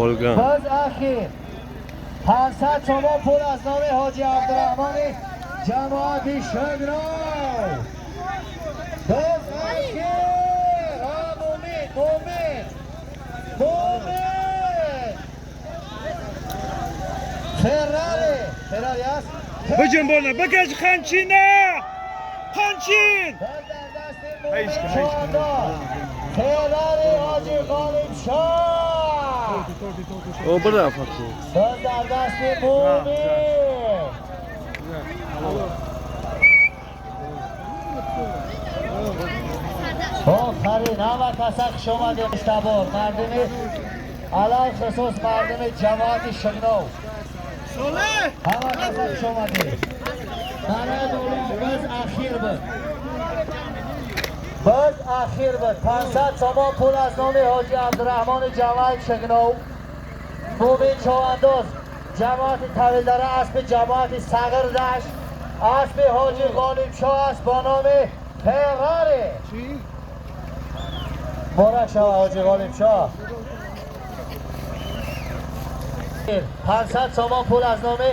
Olgan. Боз ахир 500 сомон пул аз номи ҳоҷи Абдураҳмони ҷамоати Шагров. Боз ахир, мумин, мумин, мумин, Феррари, Феррари аст. Биҷунбона, бикаш ханчина! Ханчин! Боз дар дасти мумин чувандоз Феррари ҳоҷи Ғолибшоҳ. O bir rafaqı. Боз дар дасти мумин. Офарин, ҳама каса хуш омадем. Табор мардуми, алалхусус мардуми ҷамоати Шигнов, ҳама каса хуш омадем. Барои боло боз ахир буд, боз ахир буд. 500 сомон пул аз номи ҳоҷи Абдураҳмони ҷамоати Шигнов, мумин човандоз ҷамоати Тавилдара, аспи ҷамоати Сағирдашт, аспи ҳоҷи Ғолибшоҳ аст бо номи Феррари. Муборак шава, ҳоҷи Ғолибшоҳ. 500 сомон пул аз номи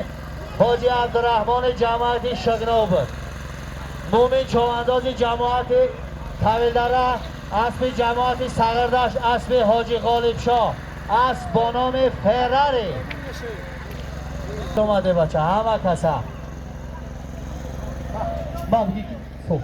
ҳоҷи Абдураҳмони ҷамоати Шагнов буд. Мумин човандози ҷамоати Тавилдара, аспи ҷамоати Сағирдашт, аспи ҳоҷи Ғолибшоҳ асп бо номи Феррари. Омаде, бача, ҳама каса. Ман хуб.